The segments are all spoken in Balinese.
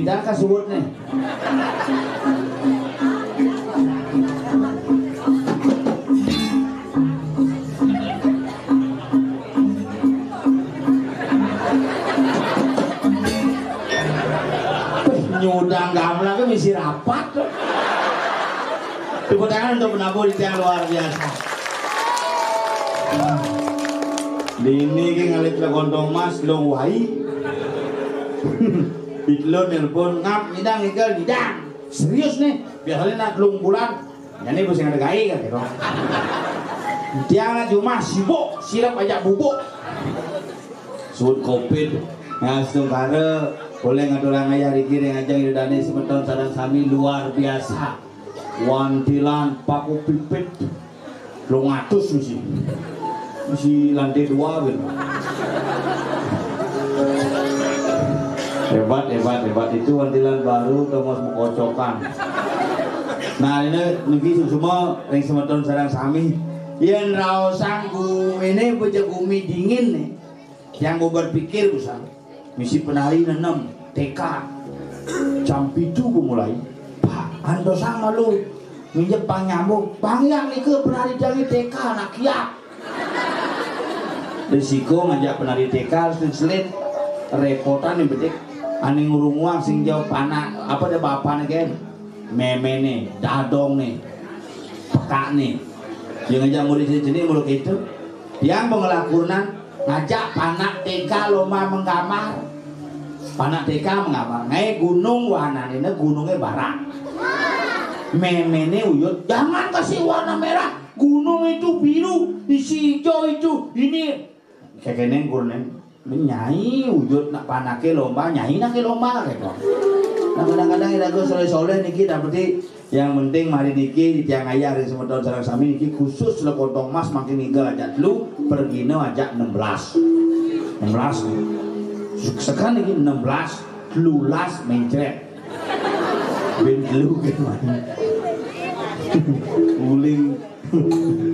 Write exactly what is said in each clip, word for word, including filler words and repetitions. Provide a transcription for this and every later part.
Dah kasuwut nih. Nyudang gamelan misi rapat. Tepuk tangan untuk penabuh yang luar biasa. Dini ki ngalit lah kontong mas lo wai. Iklo nelpon ngap, "Nyidang, Igal, nyidang." Serius nih, biasanya nak telung bulan. Jadi mesti ada gawe kan gitu. Dia anak cuma sibuk, sirap aja bubuk. Sud covid. Nah, setungkara boleh ngaturang ayah riki ring ajeng yudane semeton sareng sami luar biasa. Wantilan paku pipit. Telung atus misi. Misi lantai dua gitu. Hebat, hebat, hebat. Itu wantilan baru, Thomas, mekocokan. Nah, ini niki suksma ring semeton sareng sami. Yen raosang gumine beja gumi dingin nih. Yang mau berpikir, Busan. Misi penari nenem, T K. Jam pitu ku mulai. Pak, antosang malu. Minjep pang nyambung. Bang, yang nika penari dangi T K, anak kiak. Risiko ngajak penari T K harus diselit. Repotan yang bedik. Ane ngurunguang sing jauh panak, apa dia bapane kan? Memene, dadongne, pekakne. Yang ngajak murid sini murid itu. Yang pengelakunan ngajak panak T K lomba menggambar. Panak T K menggambar. Ngae gunung warnane gununge barak. Memene uyut, "Jangan kasih warna merah. Gunung itu biru, isi hijau itu. Ini." Kekene kurne, nyai uyut nak panake lomba, nyai nake lomba gitu. Nah, kadang-kadang iraga soleh-soleh niki dapeti. Yang penting mari niki di tiang ayah ring semeton sareng sami niki khusus le kontong mas mangkin ngiga ajak telu, pergina ajak enam belas. Enam belas. Sekan niki enam belas, telulas mencret. Ben telu ke mana? Uling.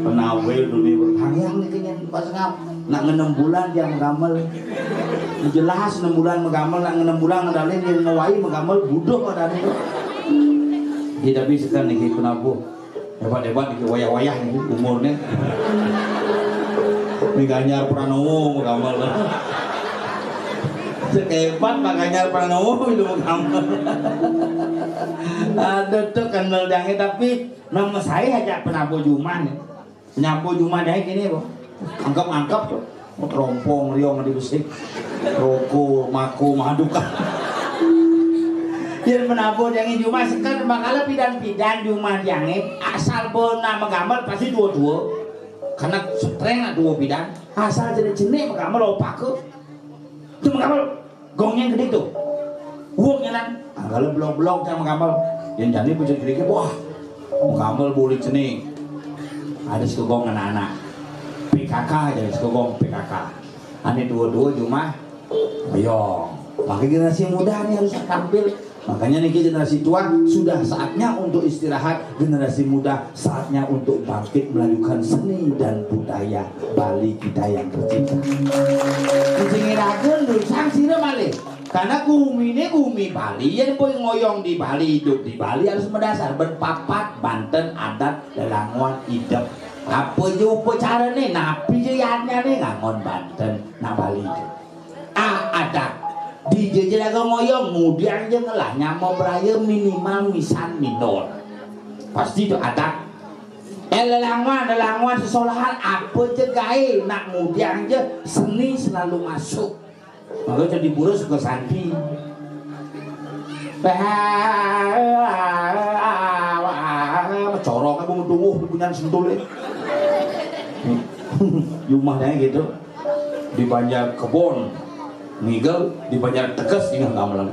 Penawil dunia berkayang niki nyen pas ngap. Nak ngenem bulan dia megamel. Jelas enam bulan megamel, nak ngenem bulan ngedalin dia ngewai megamel, buduh pada itu. Dia tapi sekan niki penabuh. Hebat-hebat niki wayah-wayah niki umurnya. Ini Ganjar Pranowo megamel. Sekebat Pak Ganjar Pranowo itu megamel. Ada tuh kenal jange tapi nama saya aja penabuh jumah nih. Nyapu jumah dai kene, Bu. Angkep-angkep tuh. Rompong riong di besik. Roko, mako, maduka. Yen menabuh diange jumah seken bakal pidan-pidan jumah diange asal bona megamel pasti dua-dua. Karena setreng dua pidan asal jenik-jenik megamel opake. Itu megamel. Gong yang gede tuh. Wong nyenan, anggale blok-blok yang menggamel. Yang jani bocah gede, wah, menggamel boleh cening. Ada sekegong anak-anak. P K K aja sekegong P K K. Ane dua-dua cuma, ayo, maka generasi muda nih harus tampil. Makanya nih generasi tua sudah saatnya untuk istirahat, generasi muda saatnya untuk bangkit melanjutkan seni dan budaya Bali kita yang tercinta. Sing iraga ndursang sira malih. Karena gumine gumi Bali, yen kowe ngoyong di Bali, hidup di Bali harus mendasar berpapat banten adat lelangon hidup. Apa je upacarane, napi je yadnyane ngangon banten nak Bali. A, adat. Di je je laga ngoyong, ngudiang je ngelah nyama beraya minimal misan minor. Pasti itu adat. Eh, lelangon, lelangon sesolahan apa je gae nak ngudiang je seni selalu masuk. Maka jadi burus ke santi. Corong aku menunggu di punyan sentul ya. Jumah deh gitu. Di Banjar Kebon ngigel, di Banjar Teges tinggal gamelan.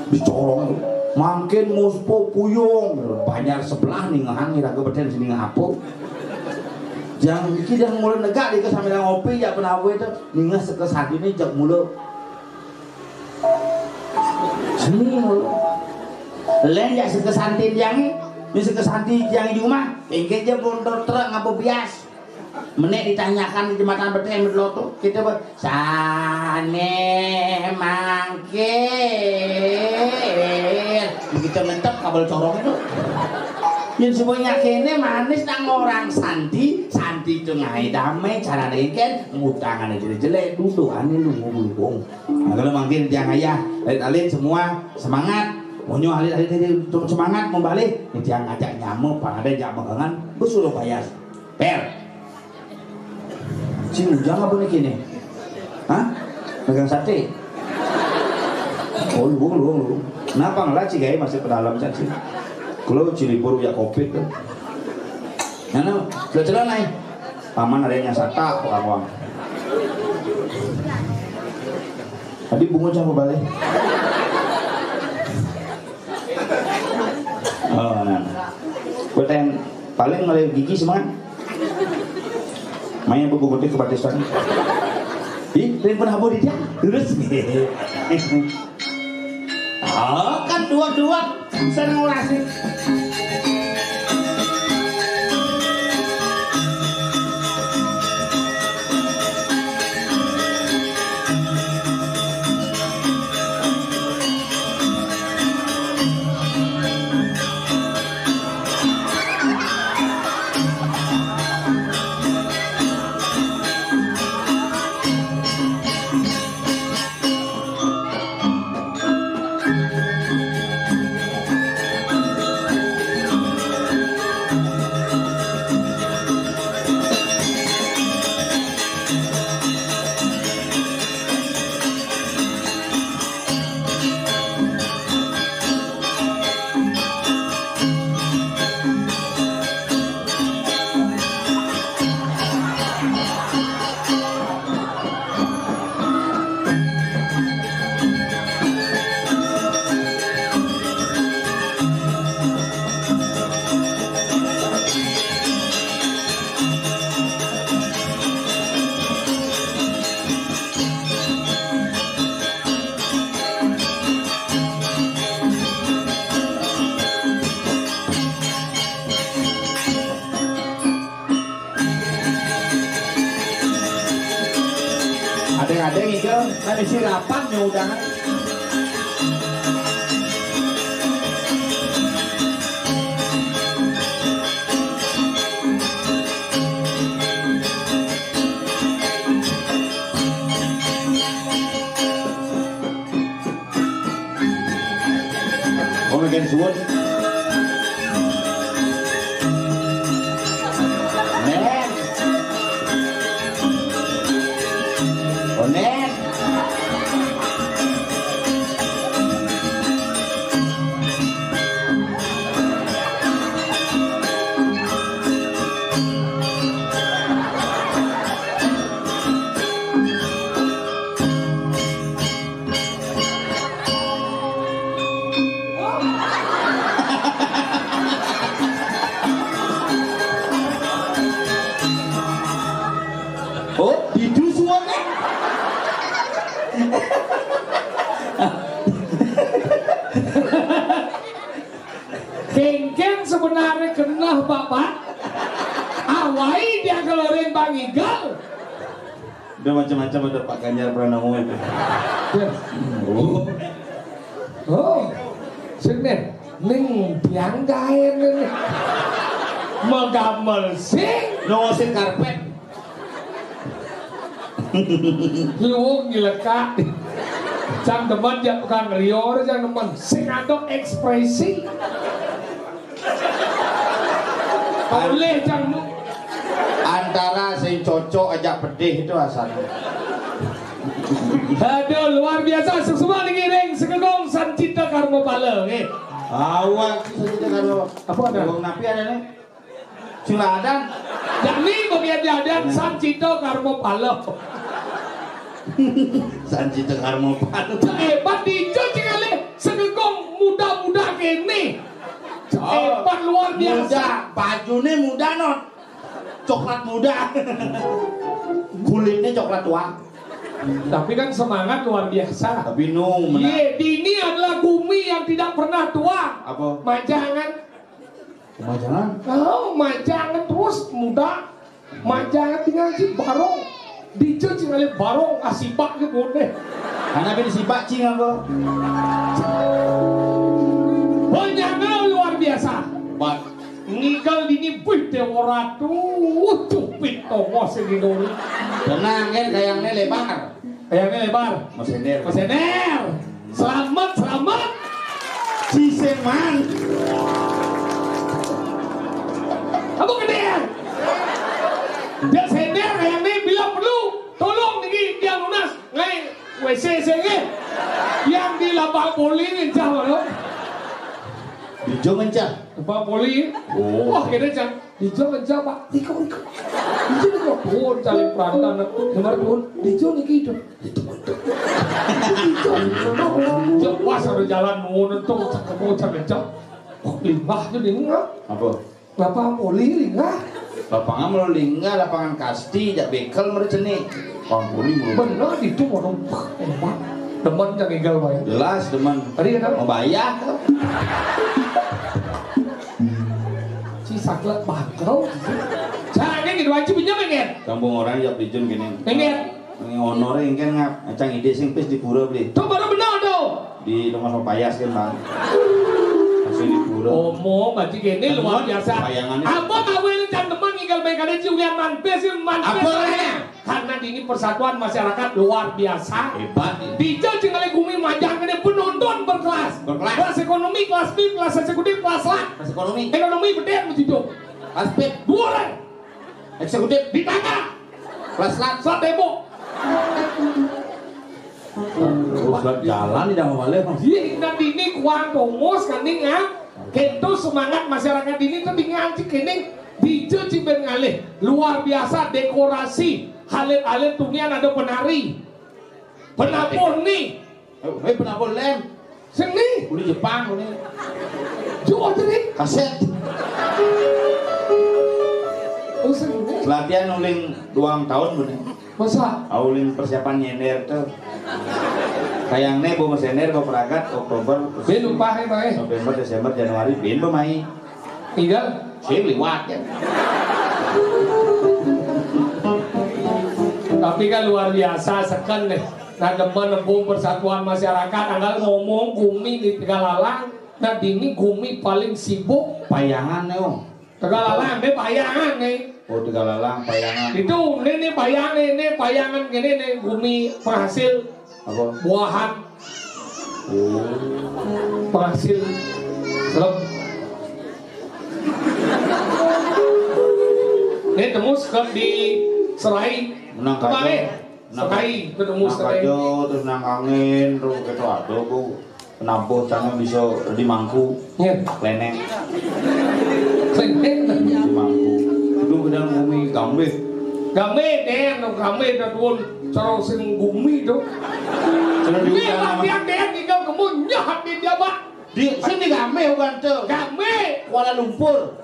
Dicorong tuh. Mangkin muspo puyung Banjar sebelah nih ngehang iraga beten sini ngapo. Jang iki dah mulai negak di sambil ngopi ya penawe itu ningas ke santine jak mula seni mula. Len jak seke santin yang ni seke santi yang di rumah, engke je bontor truk ngapa bias. Menek ditanyakan di jembatan Beteng Meloto, kita ber-, sane mangke. Cengecep kabel corong itu. Yang semuanya kene manis nang orang santi, santi itu ngai damai, carane kan ngutangane jelek-jelek, dudukane lu ngomong. Nah, kalau mangkin tiang ayah, alit-alit semua semangat. Monyo alit-alit itu untuk semangat membalik. Ini tiang ngajak nyamuk, pang ada jak megangan, besuruh bayar. Per. Cing, ujang apa nih kini? Hah? Megang sate? Oh, lu, lu, lu. Kenapa ngelah cing, masih pedalam, cacing? Kalau cilibur ya covid tuh. Nah, nah, sudah celana, eh. Paman ada yang nyasata, kok, awang. Tadi bungut siapa balik? Oh, nah. Gue tanya, paling mulai gigi semangat. Main buku putih kebatisan. Ih, ring pernah di dia. Terus. Oh, kan dua-dua. Seneng urasi. Ada-ada gitu, kan isi rapat nih udah. Oh, makin suwun. Nen. Oh, nen. Oh, didu suwone. Kengkeng sebenarnya keneh, Bapak. Awai dia keluarin Bang Igal. Udah macam-macam ada Pak Ganjar Pranowo itu. Oh. Oh. Sini, ning biang gaen ini. Megamel sing. Nongosin karpet. Luwung nyelekak. Cang demen jak tukang rior, cang demen. Sing ada ekspresi. Boleh, cang. Antara sing cocok aja pedih itu asalnya. Aduh, luar biasa. Semua digiring, segegong, Sancita Karma Pala, nggih. Awak Sancita Karma. Apa ada? Wong napi ada nih? Culadan. Yakni bagian jadan, Sancita Karma Pala. Sancita Karma Pala. Hebat dijo cing alih, segegong muda-muda kene. Oh, hebat luar biasa. Muda, bajune muda, non. Coklat muda. Kulitnya coklat tua. Tapi kan semangat luar biasa. Tapi nu menang. Ye, dini adalah bumi yang tidak pernah tua. Apa? Majangan. Majangan. Oh, majangan terus muda. Majangan tinggal si barong. Dijo cing alih barong, asibak ke boleh. Karena bin sibak cing apa? Hoi, Sah. Bat. Ngigel dini buih Déwa Ratu, cupit tongos sing didol. Tenang, kan, kayangné lebar. Kayangné lebar. Mesener. Mesener. Selamat, selamat. Siseman. Apa gedé? Dia sender kayangné bila perlu. Tolong niki tiang nunas. Ngai W C sing nggih. Yang di lapang poli ngencah mano? Dijo ngencah. Lapang poli. Oh. Wah, kene cang. Dijo ngencah, Pak. Iko, iko. Dijo iko. Pun cari perantan. Nomor pun. Dijo niki itu. Itu, itu. Dijo. Dijo pas ada jalan ngono tuh, cak kebo cak ngencah. Oh, limbah tuh dia nggak. Apa? Lapang poli linggah. Lapangan mau linggah, lapangan kasti, jak bekel meri cenik. Lapang poli mau. Bener itu mau. Emang demen jak ngigel bae. Jelas demen. Tadi kata mau bayar. Si saklet bangkrut. Caranya gitu aja pinjam ya, Ngen? Kampung orang jak dijun gini. Ngen. Ini honoré engkén ngap, acang ide sing pis di pura beli. Tuh baru bener tuh. Di rumah Pak Payas kan, Bang. Masih di pura. Omong berarti gini luar biasa. Bayangannya. Apa kawin cang demen ngigel bae kali ciulian manpis sih manpis. Apa? Karena di ini persatuan masyarakat luar biasa. Hebat. Dijel cing oleh gumi majang ini penonton berkelas. Berkelas. Kelas ekonomi, kelas B, kelas eksekutif, kelas lat. Kelas ekonomi. Ekonomi bedek begitu. Kelas B. Dua orang. Eksekutif di tangga. Kelas lat. Sat tembok. Terus jalan tidak mau balik, Mas. Iya, nah ini kuang tongos kan nih, ah. Gitu semangat masyarakat ini tuh di ngaji kene dijel cing ben ngalih. Luar biasa dekorasi. Alit-alit tunian ada penari. Penabuh nih. Eh, eh, penabuh lem. Sing nih. Uli Jepang, uli. Jual tadi. Kaset. Oh, sing nih. Pelatihan uling dua tahun, bener. Masa? Uling persiapan nyender tuh. Kayangné bu mesender, bu peragat, Oktober, Ben lupa ya, Pak, eh. November, Desember, Januari, ben pemain. Tinggal. Sing liwat ya. Tapi kan luar biasa, seken deh. Nah, demen nembung persatuan masyarakat, anggal ngomong gumi di Tegalalang. Nah, dini gumi paling sibuk. Payangan nih, Om. Tegalalang, ini payangan nih. Oh, Tegalalang, payangan. Itu, ini, ini payangan, ini, ini payangan gini nih, gumi penghasil. Apa? Buahan. Oh. Penghasil. Serem. Ini temu sekep di Serai. Menang kembali. Serai, ketemu Serai. Nang kajo, terus nang angin, terus gitu, aduh, Bu. Penabuh cangnya bisa di mangku. Iya. Klenek. Klenek. Di mangku. Itu kadang gumi gambih. Gambih, Den, gambih, dah tuan. Cara sing gumi tuh. Cara di Ini hutan apa? Latihan, Den, tinggal kamu nyahat di dia, Pak. Di sini kami bukan tuh. Kami. Kuala Lumpur.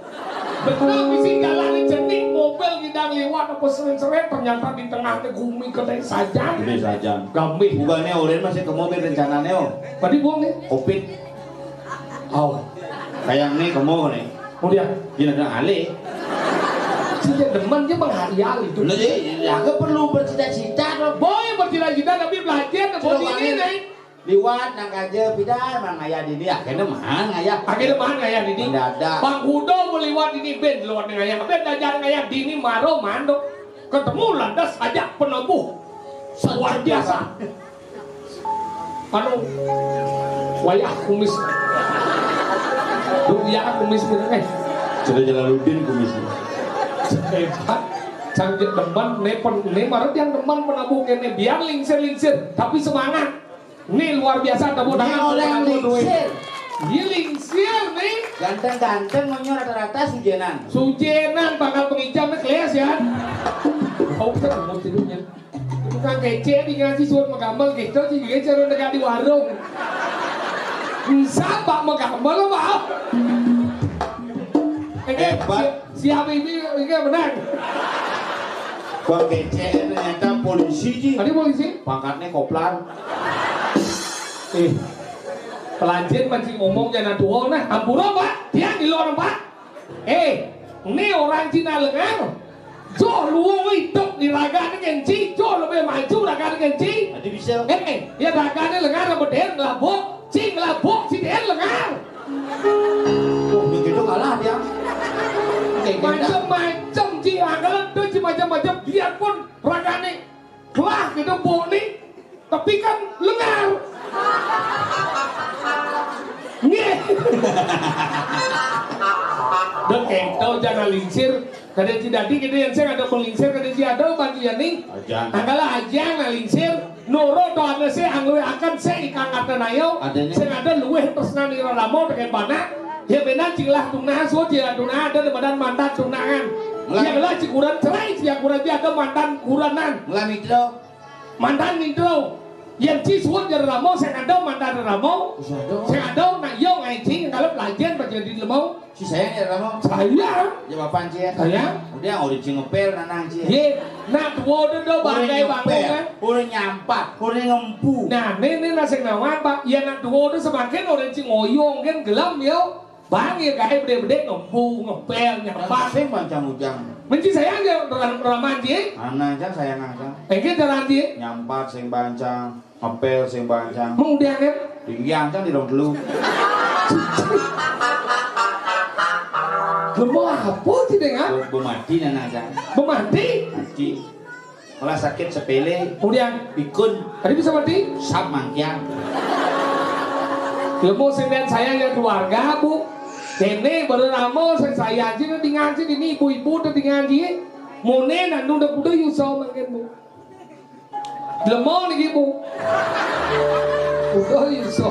Betul, bisi jalan ini cenik, mobil gidang liwat, apa sering-sering, ternyata di tengahnya gumi kedai sajan. Kedai sajan. Gambih. Bukannya orang masih ke mobil rencananya, oh. Tadi buang nih. Covid. Oh. Kayak nih ke mall nih. Kemudian. Gila, kena alih. Sejak demen dia menghayal itu. Nah, jadi, ya, aku perlu bercita-cita, dong. Boy bercita-cita, tapi belajar, boy, ini nih. Liwat nang kaja pidan man ngayah dini, akhirnya man ngayah. Akhirnya man ngayah dini. Mendadak. Bang Hudo mau liwat dini, ben liwat ngayah, ben dajar ngayah dini maro mando. Ketemu lantas ajak penabuh. Luar biasa. Anu, wayah kumis. Duh, ya kumis, eh. Sudah Jalaluddin kumisnya. Hebat. Canggih demen, ne pen, ne maret yang demen penabuh kene, biar lingsir-lingsir, tapi semangat. Nih luar biasa, tepuk tangan. Nih orang lingsir. Iya, lingsir nih. Ganteng-ganteng, nonyo rata-rata sujenan. Sujenan, bakal pengijam nih, kelas ya. Kau bisa ketemu tidurnya. Tukang kece di ngaji suruh menggambar gitu, sih, gitu, suruh dekat di warung. Bisa, Pak, menggambar, Pak. Hebat. Si Habibie, ini benar. Bang Kece ternyata polisi, Ji. Tadi polisi? Pangkatnya koplar. Eh, pelajen masih ngomong jangan tua, nah, ampura, Pak. Dia di luar, Pak. Eh, ini orang Cina lengar. Jo luwung hidup di raga ini kenci, jo lebih maju raga ini kenci. Tadi bisa. Eh, ya raga ini lengar, apa dia ngelabuk? Ci ngelabuk, ci dia lengar. Lah dia. Oke, kita. Macem-macem, Ci. Anggalan ada, Ci, macem-macem. Biarpun ragané kelah gitu, Bu, nih. Tapi kan lengar. Nggih. Dek, kéto jana lingsir. Kadén Ci dadi kéto, yén sing ada melingsir, kadén Ci ada bagian nih. Ajan. Anggalan aja nalingsir. Nurut to ada sih, angluwih akan sih ikang kata nayo. Adanya. Sing ada luwih tresnan ira rama tekén panak. Ya benar cinglah tunah, suci ya tunah, ada di badan mantan tunangan. Lah. Ya lah, Ci kuran cerai, Ci kuran, Ci ada mantan kuranan. Lah, Mitro. Mantan Mitro. Yén Ci suwun jar rama, sing ada mantan rama. Wis ada. Sing ada nak yo ngai Ci, kalau pelajaran pada di lemau. Si sayang ya kamu? Sayang. Ya bapak Ci ya. Sayang. Udah, udah Ci ngepel nanang Ci. Ye, nak dua udah do. Udah bagai ngepel, bangun kan. Udah nyampat, udah ngempu. Nah, ini, ini nasib nawang, Pak. Ya nak dua udah semakin udah Ci ngoyong kan gelem yo. Bang ya kayak bede-bede ngempu, ngepel, nyampat. Sing bancang ujang. Menci sayang ya, ram-, raman Ci. Anak aja sayang aja. Engke jalan Ci. Nyampat sing bancang. Ngepel sing bancang. Mung diangkat? Tinggi ancang di rong telu. Gemo apa sih, Deng, ah? Be-, bemati nana ancang. Bemati? Mati. Malah sakit sepele. Kemudian? Pikun. Tadi bisa mati? Sap mangkian. Gemo sing dan saya ya keluarga, Bu. Dene baru ramo, saya, saya aja udah ngaji ini, ibu-ibu udah ngaji. Mone nandung udah kuda yuso mangkin, Bu. Lemo niki, Bu. Udah iso.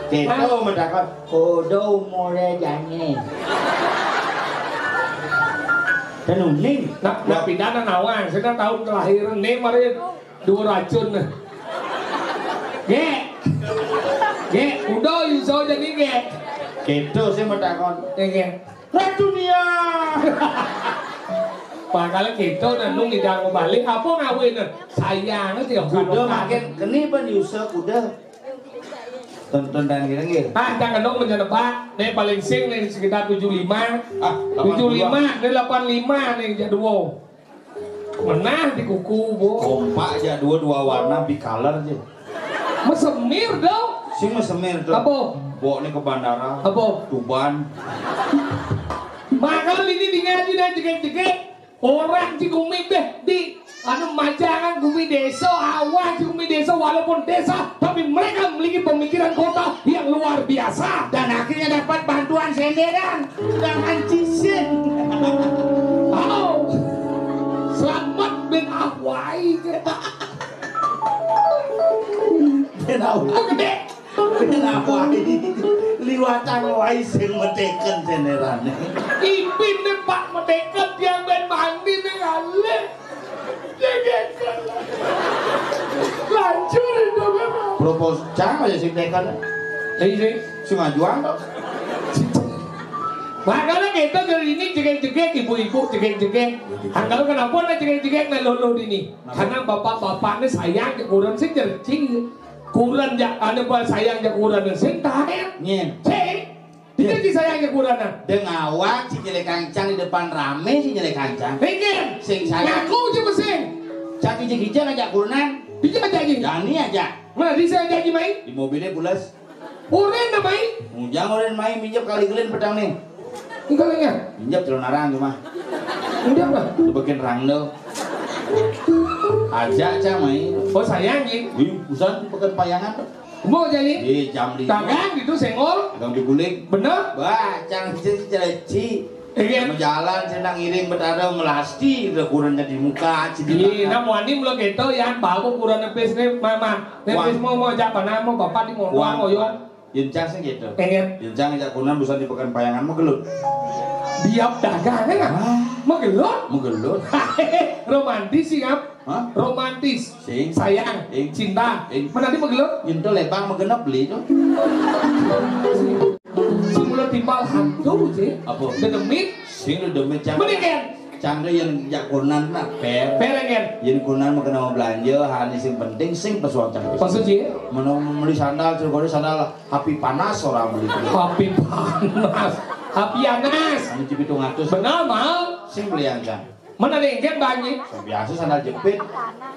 Keto medakon. Kodo umure jane. Tenuning. Nak, nak pidana nawang, saya tahun kelahiran nih mari dua racun. Gek. Gek, udah iso jadi gek. Keto sih medakon. Eh, gek. Ratu Nia. Bakal kita nang ngidang balik apa ngawin? Sayang sih. Kuda makin keni ben Yusuf kuda. Tonton dan gini nggih. Ah, tak kenung menjadi Pak. Nih paling sing nih sekitar tujuh lima. Ah, tujuh lima, nih delapan lima nih jadwal. Menah di kuku, Bu. Kompak aja dua, dua warna bicolor aja. Mesemir dong. Sing mesemir tuh. Apa? Bawa nih ke bandara. Apa? Tuban. Makanya ini di ngaji dan jegek-jegek. Orang di gumi deh di anu majangan gumi desa, awal di gumi desa walaupun desa tapi mereka memiliki pemikiran kota yang luar biasa. Dan akhirnya dapat bantuan senderan. Jangan cisin. Oh, selamat bin Ahwai. Bin Ahwai. Gede. Bin Ahwai. Liwatan wai sing meteken senerane. Ipine Pak meteken tiang ben mandi ning ale. Lancur itu memang. Propos cang aja sing teken. Iya sih. Sing majuan to. Makanya kita dari ini jegek-jegek, ibu-ibu jegek-jegek. Angkal kenapa nak jegek-jegek nak lolo dini? Kenapa? Karena bapak-bapak ini sayang ke kurang sih cerci. Kurang jak ane ba sayang jak kurang sing tahen. Nyen. Sing. Dia di sayang jak kurang. Deng awak si jelek kancang di depan rame si jelek kancang. Pinggir. Sing sayang. Ngaku aja mesin. Cak ijik-ijik ngajak kurenan. Dia aja aja. Jani aja. Mana di saya aja aja mai? Di mobilnya pulas. Urin na mai? Ujang urin mai minjep kali gelin pedang nih. Enggak ya. Minjep telur narang cuma. Udah apa? Dibikin rang lo. Aja cang mai. Oh sayang ji. Wih, usan di pekan payangan. Mau jadi? Di jam lima. Dagang gitu senggol. Dagang di guling. Bener? Wah, cang cerci. Iya. Mau jalan senang iring betara melasti udah kurangnya di muka. Iya, nah mau ani mulai gitu ya bawa kurang nepis nih mama. Nepis mau mau siapa nama bapak di mau doang mau yo. Yen cang sing gitu. Pengen. Yen cang ngajak kunan busan di pekan payangan megelut. Diap dagang kan? Wah. Megelut? Megelut. Romantis sih, Kap. Hah? Romantis. Sing. Sayang. Sing. Cinta. Sing. Mana di megelut? Yen to lebang megenep beli to. Semula timbal hantu sih. Apa? Dedemit. Sing lu demit cang. Mending kan? Cang tuh yang jak kunan nak per. Per kan? Yen kunan mau kena belanja, hani sing penting sing pesuang cang. Maksud sih? Menung membeli sandal, terus kalau sandal api panas orang beli. Api panas. Api panas. Anu cipitung atus. Benar, Mal. Sing beli aja. Mana nengken bangi? Biasa sandal jepit.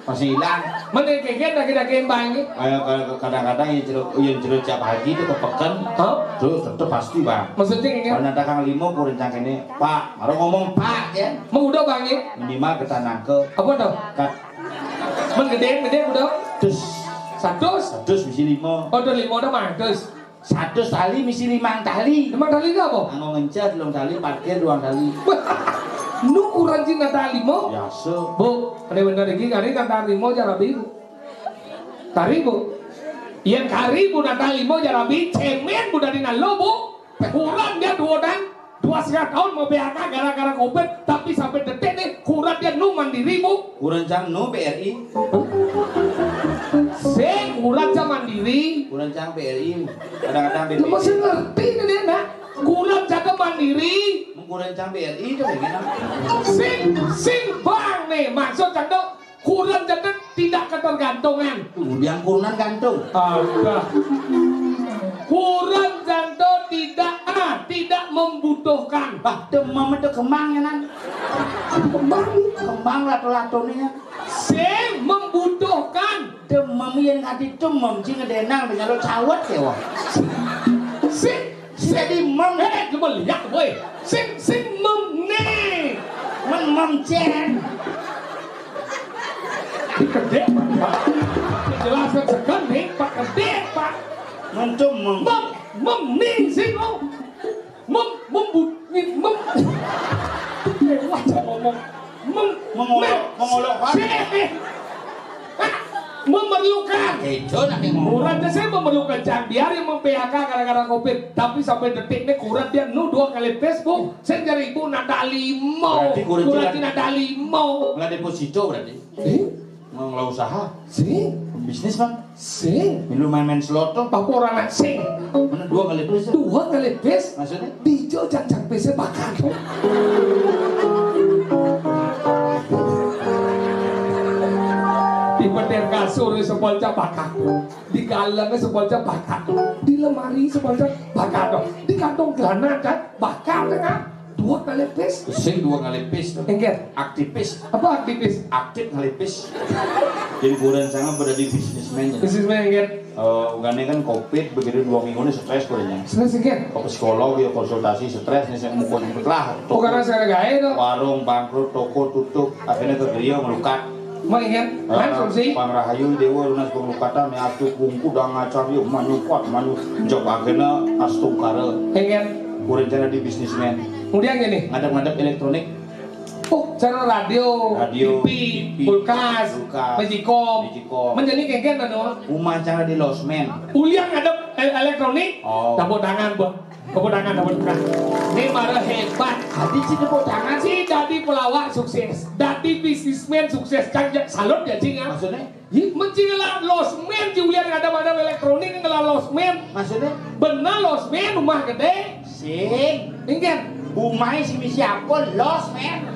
Masih hilang. Mana nengken daging-daging bangi? Ayo, kalau kadang-kadang yang jeruk, yang jeruk tiap pagi itu ke peken. Hah? Tuh, tetep pasti, Bang. Maksudnya ini? Kalau ada Kang Limo, kurang cangkene, Pak, baru ngomong Pak, ya. Mau udah bangi? Minimal kita nangke. Apa tuh? Kat. Men gede, gede udah. Dus. Satu. Satu misi lima. Oh, udah lima udah mah, dus. Satu tali misi limang tali. Limang tali itu apa? Anggo ngencet, telung tali, parkir, duang tali. Wah, nu kurang cina tali mo? Biasa. Bu, ada bener iki kari kan tali mo jarabi, Bu. Kari, Bu. Yang kari, Bu, na tali mo jarabi, cemen, Bu, dari nalo, Bu. Kurang dia dua dan dua setengah tahun mau P H K gara-gara covid, tapi sampai detik nih kurang dia nu mandiri, Bu. Kurang cang nu B R I. Sing, kurang cang mandiri. Kurang cang B R I. Kadang-kadang B P J. Lu masih ngerti nih dia, nak? Kurang cang mandiri. Kurang cang B R I itu gimana? Sing, sing bang nih, maksud cang tuh kurang cang tuh tidak ketergantungan. Kemudian kurunan gantung. Ada. Kurang cang tuh tidak, ah, tidak membutuhkan. Bah, demam itu kembang ya, nan. Kembang, kembang lato-latonya. Sing membutuhkan. Demam yang kati demam, sing ngedenang, dengan lo cawet ya, wah. Sing, sing. Jadi mem. Eh, lu melihat, boy. Sing, sing mem nih. Mem, mem cen. Gede, Pak. Jelaskan segan nih, Pak. Gede, Pak. Mentum mem. Mem, mem nih, sing, oh. Mem, membu, mem, eh, wah, saya ngomong. Mem, mengolok, mem, mengolok, Pak. Sih. Ah, memerlukan. Itu nak yang ngomong. Kurang saya memerlukan cang biar yang mem-P H K gara-gara covid. Tapi sampai detik ini kurang dia nu dua kali Facebook. Saya cari ibu nada limo. Berarti kurang kurang tidak nada limo. Nggak deposito berarti. Eh? Nggak usaha. Sih. Bisnis, Bang. Sing. Milu main-main slot tuh. Apa orang nak sing? Mana dua kali pes? Dua kali pes? Maksudnya? Dijo jang-jang pes bakar tuh. Di petir kasur sepolca bakar. Di galangnya sepolca bakar. Di lemari sepolca bakar tuh. Di kantong celana kan bakar tuh kan. Dua kali pes. Sing dua kali pes tuh. Enggak. Aktivis. Apa aktivis? Aktif ngalipis. Jadi kurang sangat pada di bisnismen ya. Bisnismen, enggak. Eh, bukannya kan covid begitu dua minggu ini stres kurangnya. Stres, enggak. Ke psikolog ya konsultasi stres nih saya mukul ikut lah. Oh, karena saya gawe tuh. Warung bangkrut, toko tutup, akhirnya ke dia melukat. Mau ingat? Eh, kan solusi? Pang Rahayu Dewa lunas pengelukatan ya astu kungku dah ngacar yuk manyukat manyu jawab akhirnya astungkara. Ingat. Kurang cara di bisnismen. Kemudian gini. Ngadep-ngadep elektronik. Oh, cara radio, radio, T V, T V, kulkas, kulkas, magicom, magicom. Menjadi kengken anu. Rumah cara di losmen. Ulian ada el elektronik. Oh. Tepuk tangan, Bu. Tepuk tangan, tepuk tangan. Ini marah hebat. Tadi sih tepuk tangan sih. Jadi pelawak sukses. Jadi bisnismen sukses. Cang salut ya, Cing, ya. Maksudnya? Ih, mencing lah losmen, Julian ada pada elektronik ngelah losmen. Maksudnya? Benar losmen, rumah gede. Sing. Ingat. Bumai si misi apa losmen?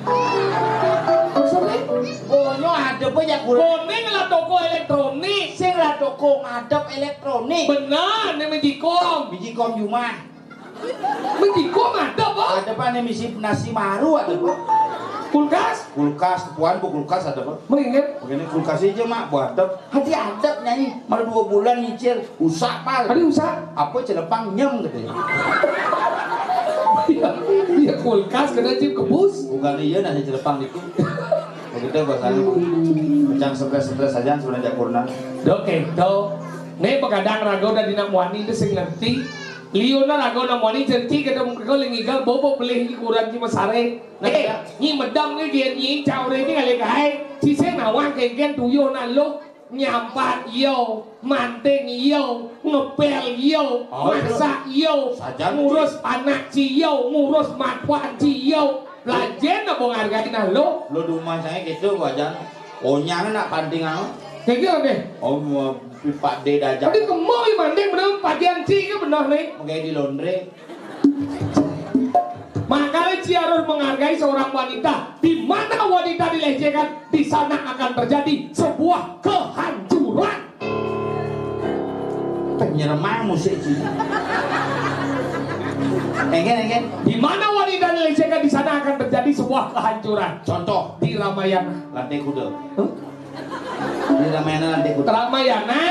Maksudnya? Bonyo ada apa ya kurang? Boning lah toko elektronik. Sing lah toko ngadep elektronik. Benar, ini magicom. Magicom jumah. Magicom ada apa? Ada apa nih misi nasi maru ada apa? Kulkas? Kulkas, puan bu kulkas ada apa? Mendingan. Begini kulkas aja mak buat ada. Hati ada nyanyi malah dua bulan nyicil usah pal. Ada usah? Apa celepang nyem gitu ya. Iya, iya kulkas kena cip kebus. Bukan iya nasi celepang itu. Begitu bahasanya. Macam stres-stres saja sebenarnya kurna. Oke, tuh. Nih pegadang raga udah dinak muani itu sing ngerti. Liuna raga na muani cerci kada mengko lengigal bobo belih hiburan ki masare. Nah, eh, nyi medam ngi dia nyi caure nyi ngale gae. Cise nawang kengken tuyo na lo nyampat iyo, manting iyo, ngepel iyo, oh, masak iyo, sajan ngurus anak ciyo, ngurus matuan ciyo. Lajen apa ngargai nah lo? Lo di rumah saya gitu wajan. Onyang nak panting anu. Kayak gitu deh. Oh, mau Pak D dajak. Tadi kemoi manting bener pagian ci ke bener nih. Pakai di laundry. Makanya ci harus menghargai seorang wanita. Di mana wanita dilecehkan, di sana akan terjadi sebuah kehancuran. Penyeremang musik ci. Engken, engken. Di mana wanita dilecehkan, di sana akan terjadi sebuah kehancuran. Contoh, di Ramayana. Lantai kuda. Hah? Di Ramayana lantai kuda. Ramayana.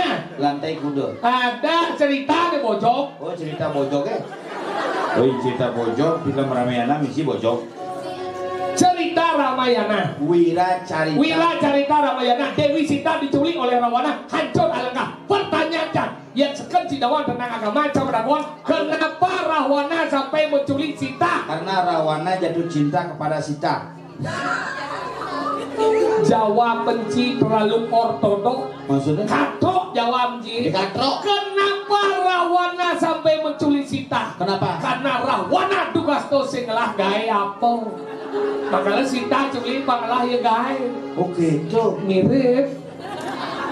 Lantai kuda. Ada cerita di Bojong. Oh, cerita Bojong, eh? Oh, cerita Bojong, film Ramayana misi Bojong. Cerita Ramayana. Wira carita. Wira carita Ramayana. Dewi Sita diculik oleh Rawana, hancur alengka. Pertanyaan, yang sekian si Dawan tentang agama, macam Rawana. Kenapa Rawana sampai menculik Sita? Karena Rawana jatuh cinta kepada Sita. Jawa benci terlalu ortodok. Maksudnya? Katrok Jawa benci. Dikatrok. Kenapa Rawana sampai menculik Sita? Kenapa? Karena Rawana dugasto sing ngelah gawe apa? Makanya Sita culik pangelah ya gawe. Oh gitu. Mirip.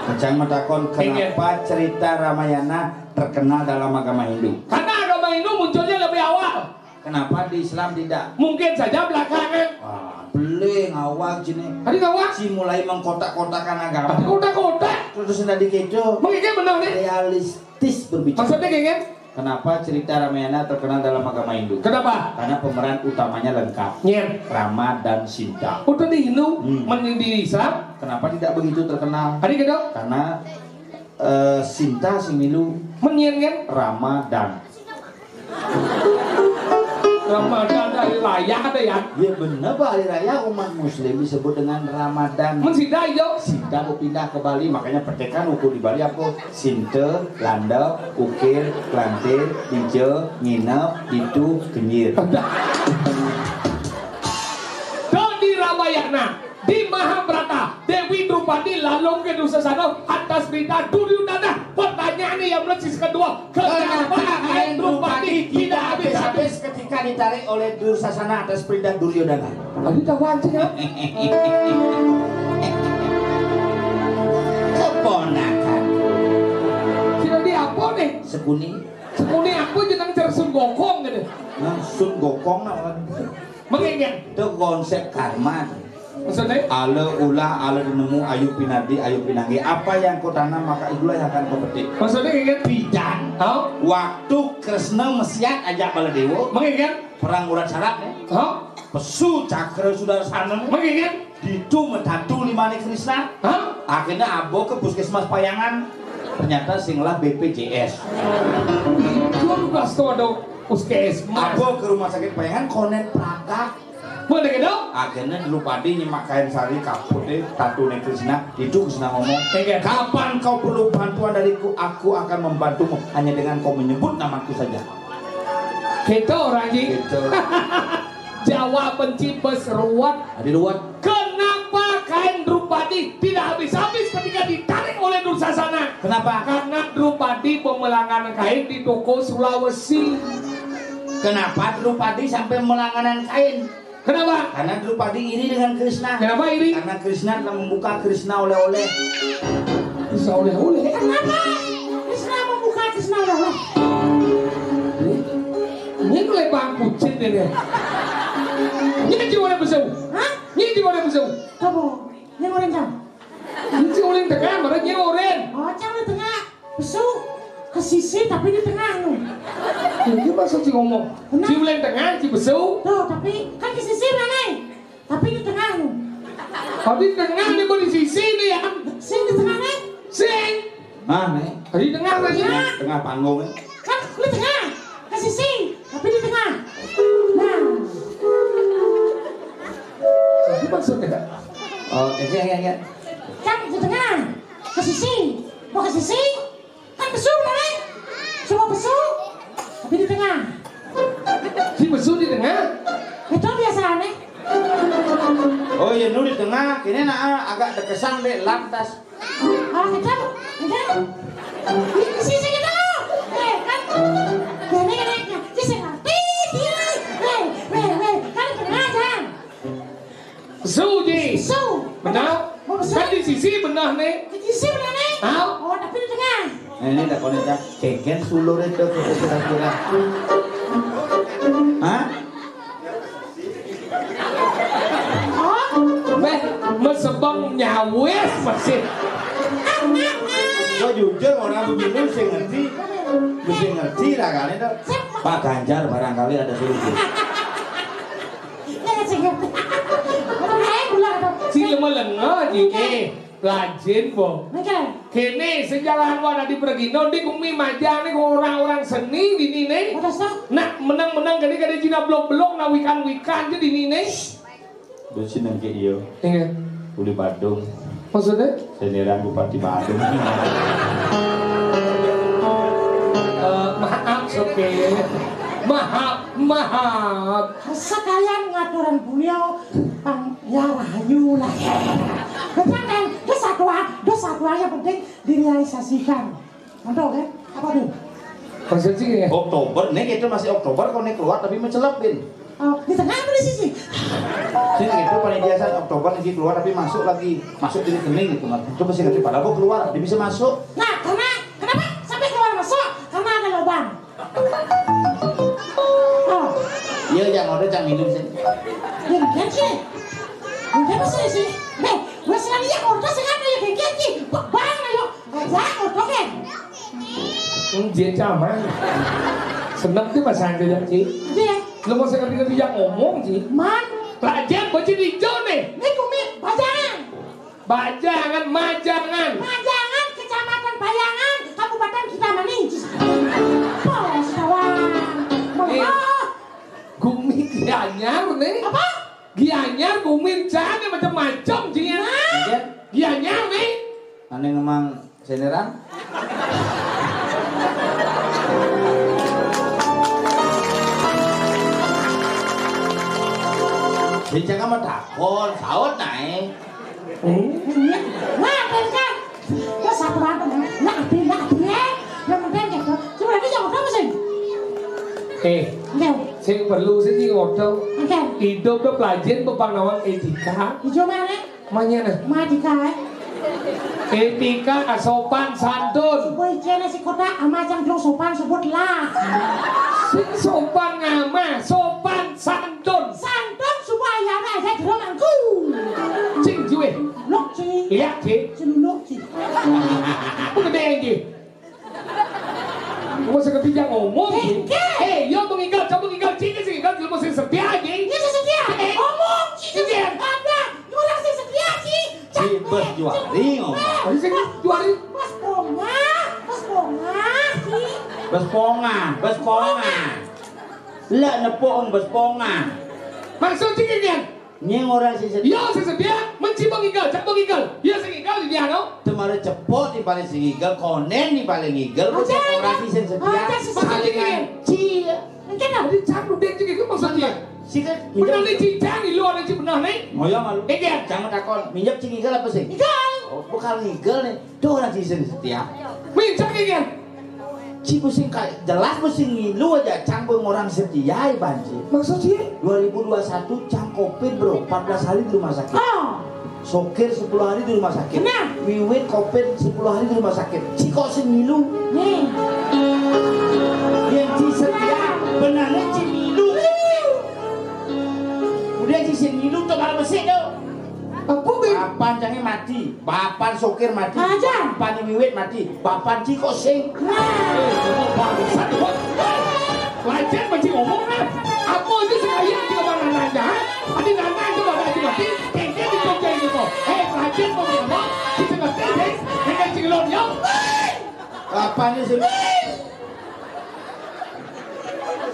Kacang matakon, kenapa cerita Ramayana terkenal dalam agama Hindu? Karena agama Hindu munculnya lebih awal. Kenapa di Islam tidak? Mungkin saja belakangan. Wah, beling awal sini. Tadi tahu, ah? Si mulai mengkotak-kotakan agama. Tadi kotak-kotak. Terus tadi gitu. Mungkin benar nih. Realistis berbicara. Maksudnya kayak gini? Kenapa cerita Ramayana terkenal dalam agama Hindu? Kenapa? Karena pemeran utamanya lengkap. Nyen. Rama dan Sinta. Udah di Hindu, hmm, mending di Islam. Kenapa tidak begitu terkenal? Tadi gitu. Karena eh, Sinta sing milu. Mendingan kan? Ramadan. Ramadan hari raya ada ya? Ya bener, Pak, hari raya umat muslim disebut dengan Ramadan. Men Sinta hijau? Sinta mau pindah ke Bali, makanya petekan uku di Bali apa? Sinte, landa, ukir, kelantir, dija, nginep, ditu, kenyir. Tuh di Ramayana, di Mahabharata, Dewi Drupadi lalung ke Dursasana atas perintah Duryodana. Pertanyaan yang melesis kedua, kenapa Ain Drupadi tidak habis-habis ketika ditarik oleh Dursasana atas perintah Duryodana? Tadi tahu aja ya. Keponakan. Sudah di apa nih? Sekuni. Sekuni apa jeneng cer Sun Gokong gitu? Nah, Sun Gokong nah. Mengingat. Itu konsep karma. Maksudnya? Ala ulah, ala nemu, ayu pinadi, ayu pinanggi. Apa yang kau tanam, maka itulah yang akan kau petik. Maksudnya ingat? Bidan. Oh? Waktu Kresna mesiat ajak Baladewa. Mengingat? Perang urat sarap nih. Oh? Pesu cakra sudah sana nih. Mengingat? Ditu metantu limane Krisna. Hah? Akhirnya abo ke puskesmas Payangan. Ternyata sing lah B P J S. Itu pas tuh ada puskesmas. Abo ke rumah sakit Payangan, konet prakak. Boleh gitu? Akhirnya Drupadi nyemak kain sari kaput deh, tatu nih Krisna. Itu Krisna ngomong, kapan kau perlu bantuan dariku, aku akan membantumu. Hanya dengan kau menyebut namaku saja. Gitu orang ji. Gitu. Jawa benci bes ruwet. Ada ruwet. Kenapa kain Drupadi tidak habis-habis ketika ditarik oleh Dursasana? Kenapa? Karena Drupadi pemelangan kain di toko Sulawesi. Kenapa Drupadi sampai melanganan kain? Kenapa? Karena Drupadi iri dengan Krisna. Kenapa iri? Karena Krisna telah membuka Krisna oleh-oleh. Krisna oleh-oleh? Kenapa Krisna membuka Krisna oleh-oleh? Ini tuh lebang kucing deh. Ini cuma ada besar. Hah? Ini cuma ada besar. Apa? Ini orang jam. Ini cuma orang tengah, mana dia orang? Oh, cang di tengah. Besu ke sisi tapi di tengah nu. Ini maksud si ngomong. Benar. Si ulang tengah, si besu. Tuh, tapi kan ke sisi mana? Tapi di tengah nu. Tapi di tengah ni, bukan di sisi ni ya. Sing di tengah ni. Sing. Nah, ni. Di tengah saja. Tengah, tengah panggung ni. Kan di tengah. Ke sisi, tapi di tengah. Nah. Itu maksudnya. Oh, iya, iya, iya. Kan di tengah. Ke sisi. Mau ke sisi? Kan besu, Nek. Semua besu. Tapi di tengah. Si besu di tengah? Itu biasa, Nek. Oh, iya, nu di tengah. Kini nak agak dekesan deh, lantas. Oh, gitu. Gitu. Ini sisi gitu. Eh, kan. Gini, gini, gini. Sisi ngerti, sisi. Weh, weh, weh. Kan di tengah, Jang. Su ji. Su. Benar? Mau besu? Kan di sisi benar ni. Di sisi benar ni? Hah? Oh, tapi di tengah. Eh, ini dah konek dah. Kengken sulur itu ke kira-kira. Hah? Oh? Weh, mesebang nyawes masih. Kau jujur orang begini sih ngerti. Mesti ngerti lah kali to. Pak Ganjar barangkali ada solusi. Nek sing ngerti. Ora ae kula to. Sing lengo-lengo iki. Lajin, po. Nggih. Kene sing jalan wana di Pregino, di kumi majane kok orang-orang seni dinine. Ora sah. Nak menang-menang kene kene Cina blok-blok, nak wikan-wikan je dinine. Duh, sing nang ki iya. Iya. Uli Badung. Maksudnya? Senderan Bupati Badung. Eh, maaf, Sopir. Maaf, maaf. Sekalian ngaturan beliau, pang, ya, rahayu lah. Jangan, dia satwa, dia satwa yang penting direalisasikan. Mantap, kan? Apa tuh? Maksud sih ya? Oktober, nih, itu masih Oktober, kok nih keluar tapi mencelep, Bin. Oh, di tengah apa di sisi? Sing itu panitia san Oktober nih keluar tapi masuk lagi, masuk di rekening gitu, Mas. Itu masih ngerti, padahal kok keluar, dia bisa masuk. Nah, karena, kenapa sampai keluar masuk? Karena ada lubang. Oh. Iya, jangan udah, jangan minum sih. Ya, enggak sih. Enggak apa sih, sih. Nih, gua selalu yang udah sehat ya, kayak gini. Bang, ayo. Aja, udah kan? Nggih, Cak, Man. Seneng ki Mas Andre ya, Ci. Nggih. Lu mau saya ngerti-ngerti yang ngomong, Ci. Man. Lah, Jen, bocil hijau nih. Ini kumi Bajangan. Bajangan, Majangan. Majangan, Kecamatan Bayangan, Kabupaten Kintamani. Apa, sekawan? Eh, Mengapa? Gumi Gianyar nih. Apa? Gianyar, Gumin, Cak, macam-macam, Ci, ya. Hah? Gianyar nih. Aneh memang Senderan? Sing jangan mau takon, saut nae. Hmm? Iya. Wah, kan, kan. Ya, satu apa, nah? Nah, abi, nah, abi, eh. Yang penting gitu. Cuma ini yang udah mesin. Eh, Enggak. Sing perlu sih, sing udah. Enggak. Hidup tuh pelajaran, pepang nawang etika. Hijau mana? Manyana? Madika, eh? Etika, sopan santun. Woi, jene si kota ama jang dong sopan sebut lah. Sing sopan ngama, sopan santun. Santun semua ayana aja jero mangku. Cing juwe. Lok, Ci. Iya, Ci. Celuluk, Ci. Apa gede, Ci? Wong sing ketiga ngomong. Engke. Eh, yo, mau ngigal, coba ngigal, Ci, sing ngigal, lu mesti setia, Ci. Iya, sing setia. Eh, ngomong, Ci, iya. Ada, orang sing setia, Ci. Ci, bos juari ngomong. Tadi sing juari. Bos pongah, bos pongah, Ci. Bos pongah, bos pongah. Lah, nepuk bos pongah. Maksud Ci, Ci? Nyeng orang sing setia. Yo, sing setia, menci mau ngigal, cak mau ngigal. Yo, sing ngigal, ini ano. Temare cepok di paling sing ngigal, konen di paling ngigal, kok orang sing setia. Paling ngigal. Ci. Mungkin lah. Jadi, cak udah Ci itu maksudnya. Sing kan benar nih, Ci, jangan di luar, Ci, benar nih. Ngoyo malu. Ngigal. Jangan takon, minjep sing ngigal apa sih? Ngigal. Oh, bukan ngigal nih. Tuh orang sing setia. Minjep ngigal. Ci, ku sing ka-, jelas ku sing ngilu aja, cang pengorang setia, Iban, Ci. Maksud, Ci? Dua ribu dua satu, cang covid, Bro, empat belas hari di rumah sakit. Oh. Sokir sepuluh hari di rumah sakit. Benar. Wiwit covid sepuluh hari di rumah sakit. Ci kok sing ngilu? Nih. Yang Ci setia, benarnya Ci ngilu. Udah, Ci sing ngilu tuh kalau besi tuh. Apa, Beb? Bapan cange mati, bapan sokir mati, aja. Bapan wiwit mati, bapan Ci kok sing. Nah. Eh, ngomong bangsat, kok. Lajen mesti ngomong, nah. Apa aja sing kaya di mana nanya? Adi nanya itu mana aja mati, kengke di kok jadi kok. Eh, lajen mau ngomong, kita ngerti, Beb. Dengan cilon, ya. Apanya sih?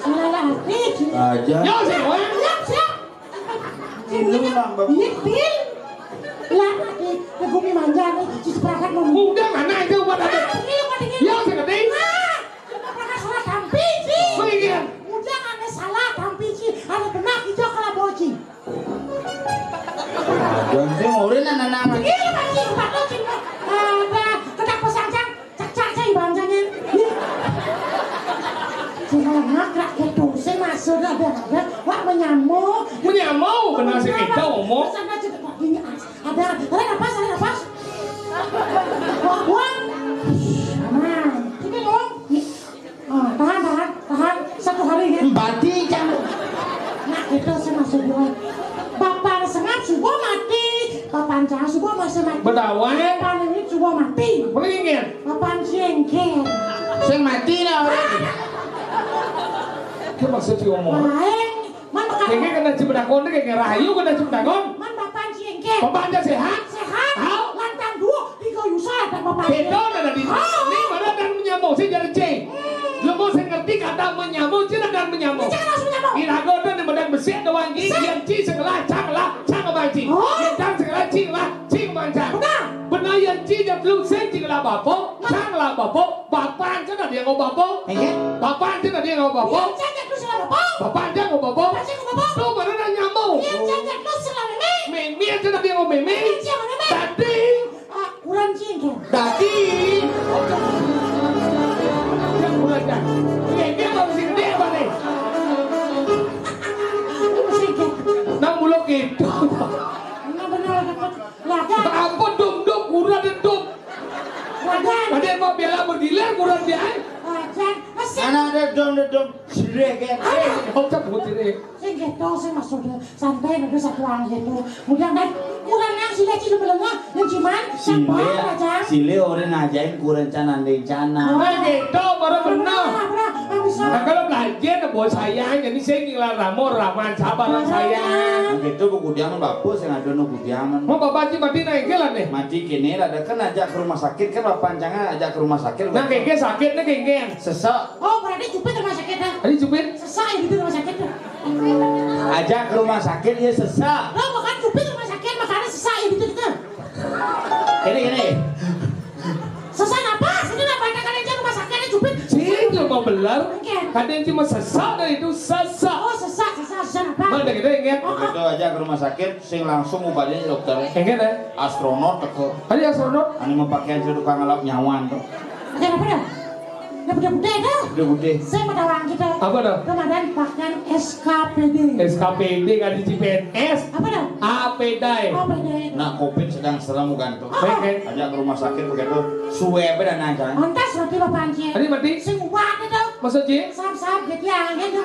Salah hati. Aja. Ya, sih, weh. Siap, siap. Ini lu nambah. Iya, Bil. Lah, eh, ke bumi manja nih, cuci perangkat mau. Udah, mana aja buat apa? Ah, ini buat ini. Ya, sing ngerti. Ah, cuci perangkat salah tampi, Ci. Mendingan. Udah, ane salah tampi, Ci. Ane benar, hijau kalau boci. Aja, sing ora nang anak. Iya, Pak, Ci, Pak, Ci. Ada, ketak pesantren. Cak-cak saya bancanya. Cuma ngakrak gitu, saya masuk ada, ada. Wah, menyamuk. Menyamuk, benar sih kita ngomong. Terus ada cerita ini, ada, ada napas, ada napas. Wah, wah. Nah, ini ngomong. Oh, tahan, tahan, tahan. Satu hari ya. Bati, Cang. Nah, itu saya masuk dulu. Bapak sengap subuh mati. Bapak cah subuh masih mati. Betawa. Bapak ini subuh mati. Mendingan. Bapak sengke. Sing mati, nah. Maksud ci ngomong. Lain, man bakal. Kengke kena ci bedakon, kengke rahayu kena ci bedakon. Man bapan ci engke. Bapan ja sehat? Sehat. Hau? Lantang duo, tiga yusa ada bapan. Beda ada di. Hau. Ni mana dan menyambung, saya jadi cing. Lu mau saya ngerti kata menyambung, cina dan menyambung. Cina harus menyambung. Irago dan medan besik doang, ci. Sik. Yang ci sekelah, cang lah, cang apa ci? Oh. Yang cang sekelah, cing lah, cing mancang. Benar. Benar yang ci jat lu, sing cing lah bapo, cang lah bapo. Bapan cina dia ngau bapo. Iya. Bapan cina dia ngau bapo. Iya, cina terus lah bapo. Bapan cina ngau bapo. Bapan cina ngau bapo. Tuh, mana nak nyambung? Iya, cina terus lah meme. Meme cina dia ngau meme. Iya, cina meme. Tadi. Ah, kurang cina. Tadi. Yang kurang dah. Meme baru sini dia apa nih? Sini. Nang mulut gitu. Ini benar dapat. Lah, kan? Apa dum-dum, kurang dedum. Wajan. Ada yang mau bela bergilir, kurang dia, eh? Wajan. Masih. Anak ada dum-dum. Sireh, kan? Eh, oh, cabut ini. Sing gitu, sing maksudnya santai, udah satu orang gitu. Mudah kan? Kurang yang sile, sile belengah, yang cuman, sile, sabar, Wajan. Sile orang ngajain kurang cana, andai cana. Oh. Nah, gitu, baru benar. Benar, benar. Nah, kalau belajar, nah, bos sayang, jadi saya ngilang ramor, raman, sabar, sayang. Nah, gitu, bu kudiaman, bapak, saya ngadu nu kudiaman. Mau bapak Haji mati, nah, engke lah, nih. Mati kene, ada kan ajak ke rumah sakit, kan bapak jangan ajak ke rumah sakit. Nah, kengke sakit, nah, kengke. Sesek. Oh, berarti jupit rumah sakit, dah. Tadi jupit? Sesek, ya, gitu, rumah sakit, dah. Ajak ke rumah sakit, ya, sesek. Lo bukan jupit rumah sakit, makanya sesek, ya, gitu, gitu. Ini, ini. Sesak napas, ini napas, ada kalian jangan rumah sakit, ada jupit. Sini cuma belar. Oke. Kadang cuma sesak dari itu, sesak. Oh, sesak, sesak, sesak napas. Mana kita ingat? Oh, oh. Begitu aja ke rumah sakit, sing langsung ubahnya dokter. Ingat, ya? Astronot teko. Ada astronot? Anu mau pakaian sudah tukang ngelap nyawan tuh. Ada apa dah? Ada bude-bude dah. Bude-bude. Saya mau tawang kita. Apa dah? Ramadan pakaian S K P D. S K P D kan di C P N S. Apa dah? Apa dah? Apa dah? Nah, covid sedang serem kan tuh. Oh, oh. Baik, baik. Ajak ke rumah sakit begitu. Suwe apa dan aja. Lantas mati bapak anjir. Tadi mati? Sing ubat itu. Masa, Ji? Sahab-sahab gitu ya, gitu.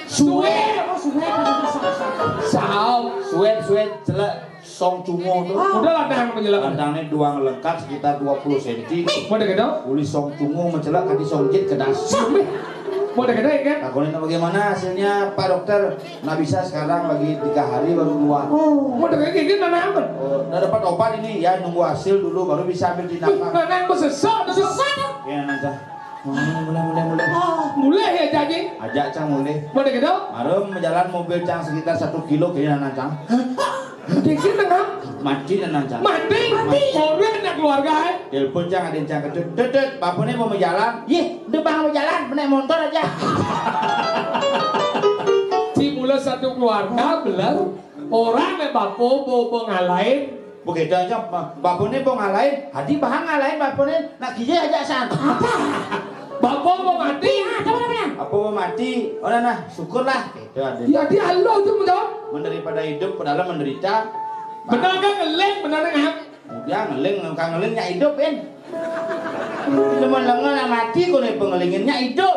Suwe. Oh, suwe, suwe, suwe, suwe. Sahab. Suwe, suwe, celek, song cungo tuh. Oh. Udah ladang menjelek. Ladangnya doang lengkap sekitar dua puluh senti. Mau deh gitu? Uli song cungo mencelek, kadi song jit kedas. Sampai. Mau deh gitu ya kan? Aku ini bagaimana hasilnya, Pak Dokter? Nah, bisa sekarang lagi tiga hari baru keluar. Oh. Mau deh gitu, mana aman? Oh, udah dapat obat ini, ya, nunggu hasil dulu, baru bisa ambil tindakan. Mana aku sesak, sesak. Ya, nanti. Mulai, mulai, mulai, mulai. Oh, mulai ya, Cang, Ji? Ajak, Cang, mulai. Mana gitu? Malam jalan mobil, Cang, sekitar satu kilo kayaknya, Cang. Dikit tengah. Mati, Cang. Mati? Mati. Orang nak keluarga, eh? Telepon, Cang, ada yang, Cang, ketut. Tut, tut, bapak ni mau berjalan. Yeh, udah bang mau jalan, naik motor aja. Ci mula satu keluarga, belar. Orang nak bapak, bapak ngalahin. Begitu aja, ba-, bapune bo ngalahin, hadi bahang ngalahin bapune, nak kije aja san. Bapa mau mati. Iya, apa namanya? Bapa mau mati, oh nah, nah, syukurlah. Itu ada. Ya, dia Allah tu menjawab. Menderita pada hidup, padahal menderita. Benar kan ngeling, benar kan? Udah ngeling, kan ngeling nyak hidup, in. Cuma lengan nak mati, kau ni pengelinginnya hidup.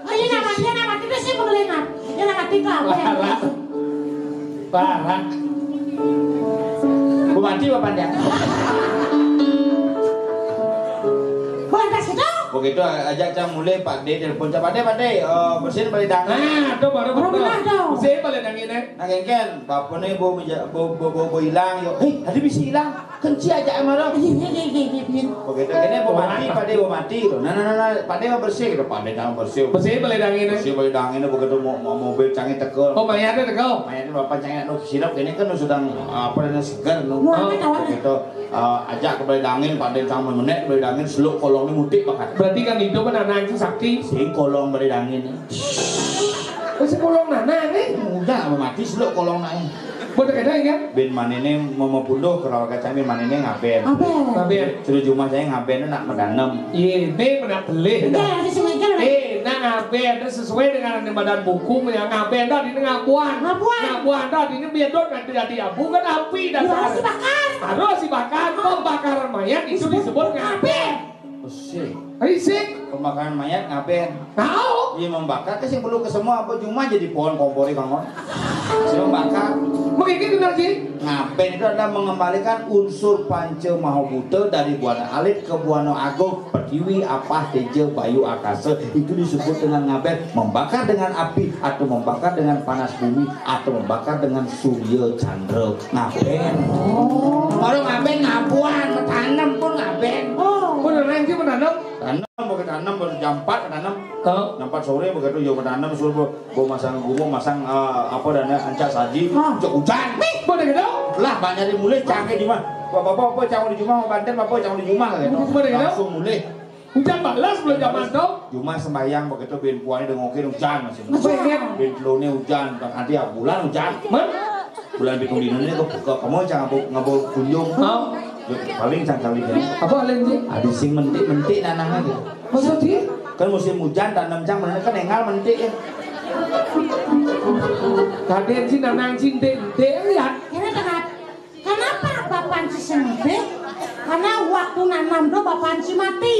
Oh, iya, nak mati, nak mati, terus saya pengelingan. Ya, nak mati tu apa ya? Parah. Parah. Gua mati apa panjang? Gua lantas gitu. Begitu aja, Cang, mulai Pak De telepon, Cang, Pak De, Pak De, eh, bersihin balik dangin. Nah, tu baru betul. Betul. Bersihin balik dangin, eh. Nah, kengken, bapune bo, bo, bo, bo, bo hilang, yo. Hei, tadi bisa hilang. Kenci aja marah. Iya, iya, iya, iya, iya. Begitu kene bo mati, Pak De bo mati tu. Nah, nah, nah, nah, Pak De mau bersih tu, Pak De mau bersih. Bersih balik dangin, eh. Bersih balik dangin, begitu mau, mau mobil canggih tekel. Oh, mayatnya tekel. Mayatnya bapak canggih, anu, silap kene kan sedang, apa, segar, anu. Wah, oh, begitu, eh, ajak ke balik dangin, Pak De sama menek balik dangin, seluk kolongnya mutik pakat. Berarti kan itu kan anak itu sakti. Sing kolong balik dangin. Oh, si kolong nana ni? Muda mati seluk kolong nai. Buat kena ingat. Ben manene mau punduh ke rawa kacang, ben manene ngaben. Ngaben. Ngaben. Sudah cuma saya ngaben nak medanem. Iya, be nak beli. Enggak, ada sengaja lah. Eh, nak ngaben, nak sesuai dengan yang badan buku, yang ngaben dah, ini ngabuan. Ngabuan. Ngabuan dah, ini biar dot nanti jadi abu kan api dasar. Harus dibakar. Harus dibakar. Pembakaran mayat itu disebut ngaben. Bersih. Risik. Pembakaran mayat ngaben. Tahu. Iya, membakar ke sing perlu ke semua apa cuma jadi pohon kompori bangun. Sing membakar. Mengiki benar, Ji? Ngaben itu adalah mengembalikan unsur panca mahabuta dari buana alit ke buana agung, pertiwi, apah, teja, bayu, akasa. Itu disebut dengan ngaben, membakar dengan api atau membakar dengan panas bumi atau membakar dengan surya chandra. Ngaben. Baru ngaben ngabuan, bertanam pun ngaben. Oh, beneran sih menanam? Tanam, pakai tanam, baru jam empat tanam. Heeh. Jam empat sore begitu, yo menanam suruh. Gua masang gua masang, eh, apa dana ancak saji, ah, cek hujan. Nih, boleh gitu? Lah, banyak di mulai cangke di mah. Bapak apa cangke di rumah, mau banten apa cangke di rumah gitu. Boleh gitu? Langsung mulai. Hujan balas belum zaman tuh. Cuma sembahyang begitu bin puannya dengokin hujan masih. Hujan. Bin telurnya hujan, nanti ya bulan hujan. Mah? Bulan pitung dina ini ke, ke kamu cang ngabo ngabo kunjung. Hah? Paling cang kali ini. Apa lain sih? Ada sing mentik-mentik nanang aja. Maksud sih? Kan musim hujan tanam cang bener kan engal mentik ya. Kadén sih nanang sing dek dek ya. Ini kenapa? Kenapa Bapak Anci sempit? Karena waktu nanam tuh Bapak Anci mati.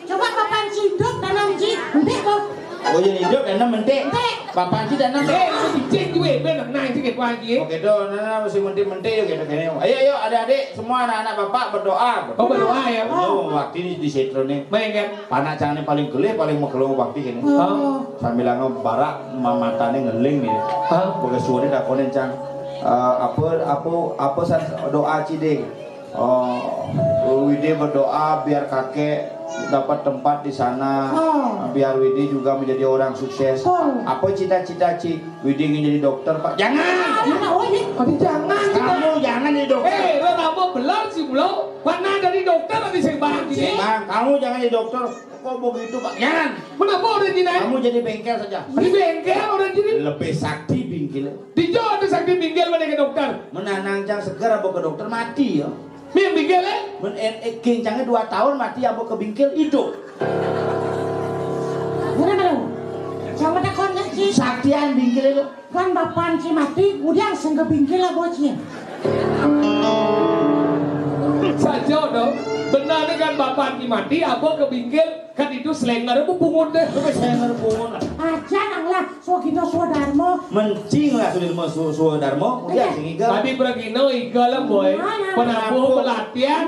Coba Bapak Anci hidup nanam Anci, entik tuh. Oh, yang hidup nanam mentik. Entik. Bapak Anci nanam. Eh, itu cicing gue, bener nah itu kayak lagi. Oke, tuh, nah, nah, masih mentik-mentik ya gitu kayaknya. Ayo, ayo, adik-adik, semua anak-anak Bapak berdoa. Oh, berdoa ya. Berdoa waktu ini di setro nih. Main kan? Panak cang ini paling gelih, paling megelung waktu ini. Oh. Sambil ngomong barak, mamatane ngeling nih. Hah? Pakai suara dakonin cang. Eh, apa apa apa san doa ciding. Oh, Widi berdoa biar kakek dapat tempat di sana. Oh. Biar Widi juga menjadi orang sukses. Oh. Apa cita-cita Ci? Widi ingin jadi dokter, Pak. Jangan. Jangan, oh, ini. Aduh, jangan. Kamu jangan jadi dokter. Eh, lo nggak mau belar sih, belum? Mana dari dokter nanti saya bang. Bang, kamu jangan jadi dokter. Kok begitu, Pak? Jangan. Kenapa orang Cina? Kamu jadi bengkel saja. Di bengkel orang Cina. Lebih sakti bengkel. Di Jawa ada sakti bengkel mana ke dokter? Menanang cang segar apa ke dokter mati ya. Mim bengkel ya? Men eh, eh, kincangnya dua tahun mati apa ke bengkel hidup. Mana kalau? Sama takon kan sih? Saktian bengkel itu. Kan bapan si mati, udah sengke bingkil lah bocil. Saja dong, benar kan bapan si mati, apa ke bingkil, kan itu selenger bu pungut deh. Apa selenger pungut lah? Aja nang lah, so kita so darmo. Mencing lah sudah mau so so darmo, udah sing igal. Tadi bergino igal lah boy. Penabuh pelatihan.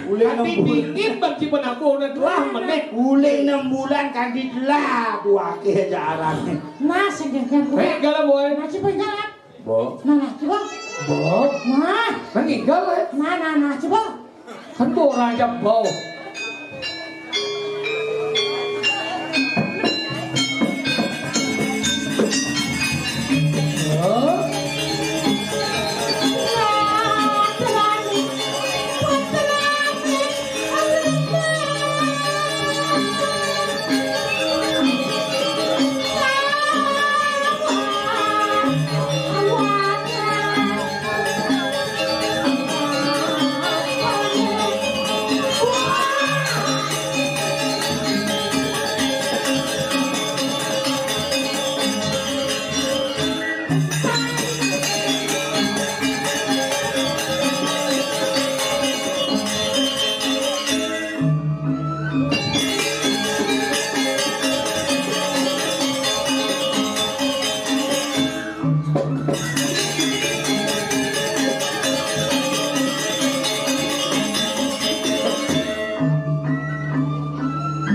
Tapi dingin bagi penabuh udah telah meneh. Ulih enam bulan kan ditelah buah ke jarang. Nah, sing geger. Hei, galah, boy. Nah, coba galah. Bo. Nah, nah, coba. Bo. Nah. Nang igal, eh. Nah, nah, nah, coba. Kan bo raja bo. Oh.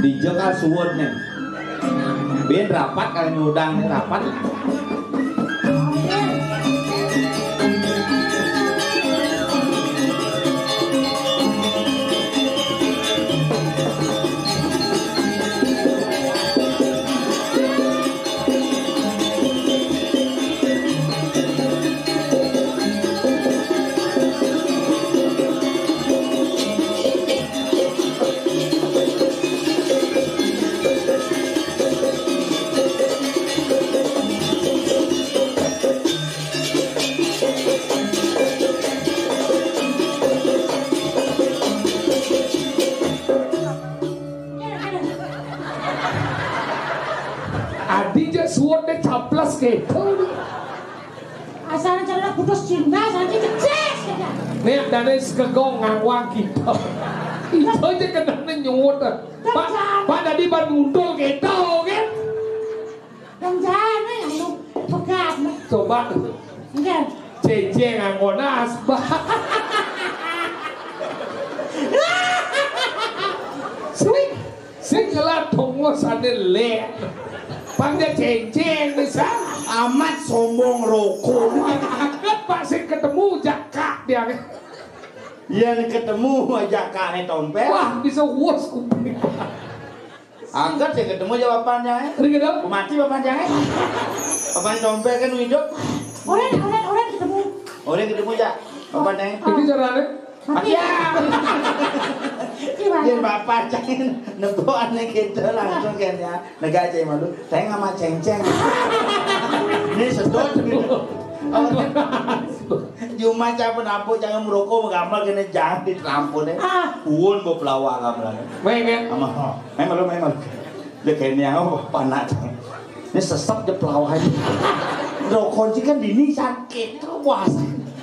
Dija ka suud nih. Bin rapat kali nyudang nih, rapat. Adi ja suwune caples keto. Asale cara putus cinta, saja kecil saja. Nek dane segegong ngawang kita. Itu aja kenane nyuwut. Pak, Pak tadi ban ngundul keto kan? Kencane anu pegat. Coba. Enggak. Cécéng anggona asbak. Sing, sing ngelah tongos ane lé. Pang dia cécéng bisa. Amat sombong rokok. Angkat, Pak, sing ketemu jakak dia. Yén ketemu jakak ane tompel. Wah, bisa wos kuping. Angkat ya ketemu aja bapaknya, eh. Ring dong. Mati bapaknya, eh. Bapak tompel kan hidup. Orang, orang, orang ketemu. Orang ketemu aja bapaknya, eh. Iki carane. Mati ya. Gimana? Yén bapak jangan nebok ane gitu langsung kan ya. Negak aja malu. Teng sama cécéng. Ini sedot. Cuma siapa nampuk jangan merokok, menggamal kena jangan ditampun, eh. Ah. Puun bo pelawak gamelan. Weh, weh. Ama, oh, memang lu, memang. Dia kayaknya apa, panak. Ini sesat dia pelawak ini. Rokok sih kan dini sakit, wah.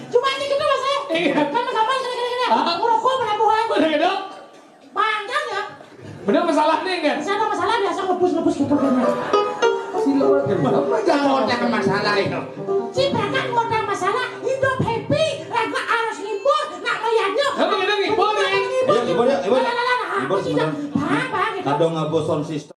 Cuma aja gitu, Mas, eh. Iya. Kan menggamal kena, kena, kena. Ah. Merokok, penabuhan. Bener, Dok? Panjang ya. Bener masalahnya, kan? Saya ada masalah biasa ngebus-ngebus gitu kan. Sila, kenapa? Jangan ada masalah itu. Ciprakan modal masalah, hidup happy, raga harus ngibur, nak melihatnya. Emang ada ngibur, ya? Ngibur. Ayo, ngibur, yuk, ngibur. Lah, lah, lah, lah, Ngibur apa sih, sebentar. Bang? Bang, Bang, gitu. Kadang ngabos sound system.